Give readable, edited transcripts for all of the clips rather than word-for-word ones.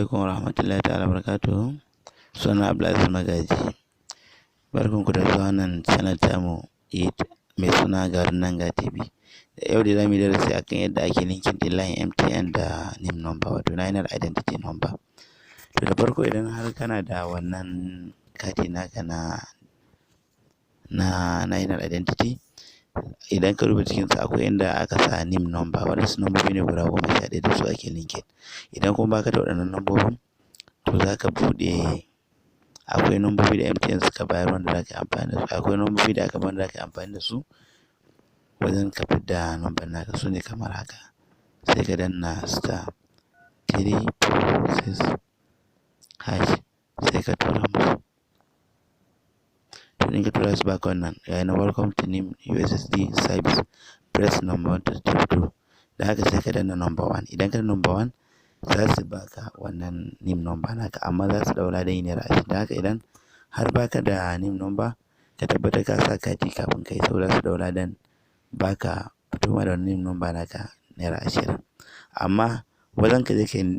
Alaikum warahmatullahi ta'ala barakatuhu. Suna Abdulaziz Magaji. Barkanku da zuwa wannan channel tamu mai suna Garin Nanga TV. Yau dai zamu yi darasi akan yadda ake linking ɗin layin MTN da NIN number, wato National Identity Number. To, da farko, idan har kana da wannan kati naka na National Identity, idan ka duba cikinsa akwai inda aka sa NIN number. Waɗansu nambobi ne guda 11 da su ake linking. Idan kuma baka da waɗannan nambobin, to za ka buɗe, akwai nambobi da MTN suka bayar wanda za ka yi amfani da su. Akwai nambobi da aka bayar wanda za ka yi amfani da su wajen ka fidda number naka, su ne kamar haka. Sai ka danna *346#, sai ka tura musu. To, in ka tura su baka wannan, ga nan: "Welcome to NIN USSD service, press number one to two." Da haka sai ka danna number one. Idan ka danna number one, za su baka wannan NIN number naka, amma za su ɗau ladan ₦20. Da haka idan har baka da NIN number, ka tabbatar ka sa kati kafin ka yi, saboda za su ɗau ladan baka fito ma da wannan NIN number naka ₦20. Amma wajen ka je ka yi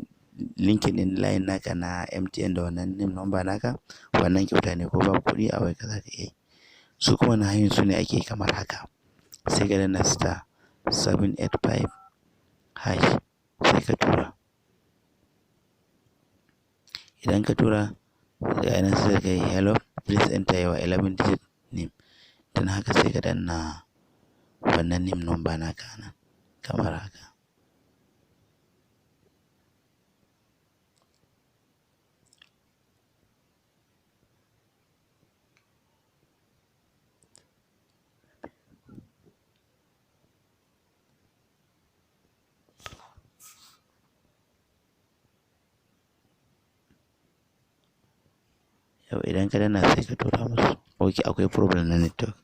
linking ɗin layin naka na MTN da wannan NIN number naka, wannan kyauta ne, ko babu kuɗi a wayarka za ka iya yi. Su kuma wannan hanyoyin su ne ake kamar haka. Sai ka danna *785#, sai ka tura. Idan ka tura, ga nan sai ka yi "Hello, please enter your 11 digit NIN". Don haka sai ka danna wannan NIN number naka nan kamar haka. Yau idan ka danna, sai ka tura musu. Ok, akwai problem na network.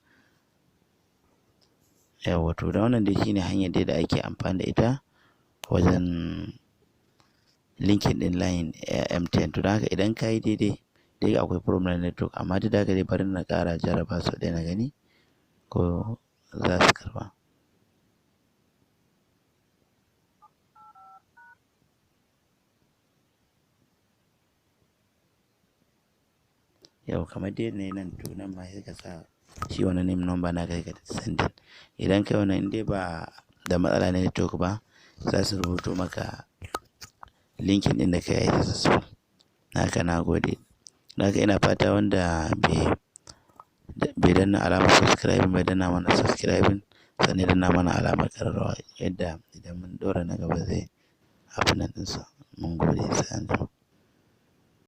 Yawwa, to da wannan dai shine hanyar dai da ake amfani da ita wajen linking ɗin line MTN. To don haka idan ka yi daidai dai, akwai problem na network, amma duk da haka dai bari na ƙara jarraba sau ɗaya na gani ko za su karɓa. Yau kamar dai ne nan, to nan ma sai ka sa shi wannan NIN number naka, sai ka sending. Idan kai wannan, in dai ba da matsala na network ba, za su rubuto maka linking ɗin da ka yi successful. Haka, na gode. Haka ina fata wanda bai danna alamar subscribing bai danna mana subscribing, sannan ya danna mana alamar ƙararrawa, yadda idan mun ɗora na gaba zai abun nan ɗinsa. Mun gode, sai anjima.